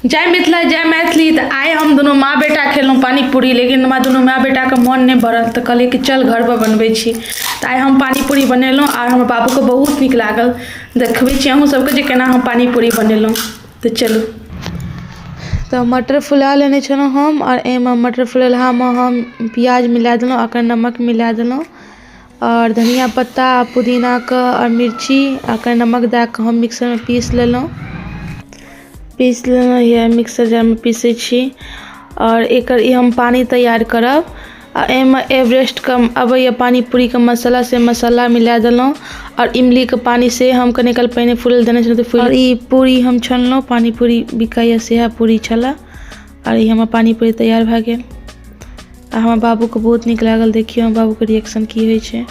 जय मिथिला, जय मैथिली। तऽ आइ हम दुनू माँ बेटा खेलहुँ पानीपूरी, लेकिन हमरा दुनू माय बेटाके मोन नहि भरल, तऽ कहलियै कि चल, घर पर बनबै छी। तऽ आइ हम पानीपूरी बनेलहुँ आर हमर बाबूके बहुत नीक लागल। देखबै छी अहूँ सबके जे केना हम पानीपूरी बनेलहुँ। तऽ चलू। तऽ मटर फुला लेने छलहुँ हम आओर एहिमे मटर फुलेलहामे हम प्याज मिला देलहुँ, ओकर नमक मिला देलहुँ आओर धनिया पत्ता, पुदीनाके आओर मिर्ची आ कनि नमक दए कऽ हम मिक्सरमे पीस लेलहुँ। पीस लेलहुँ यऽ, मिक्सर जारमे पीसै छी आओर एकर ई हम पानि तैयार करब। आ एहिमे एवरेस्टके अबैए पानी पूरीके मसाला, से मसाला मिला देलहुँ आओर इमलीके पानि से हम कनि काल पहिने फुलै लए देने छलहुँ, तऽ फुलि। आओर ई पूरी हम छनलहुँ, पानी पूरी बिकाइए, सएह पूरी छलए। आओर ई हमर पानी पूरी तैयार भए गेल आ हमर बाबूके बहुत नीक लागल। देखियौ, हमर बाबूके रिएक्शन की होइ छै।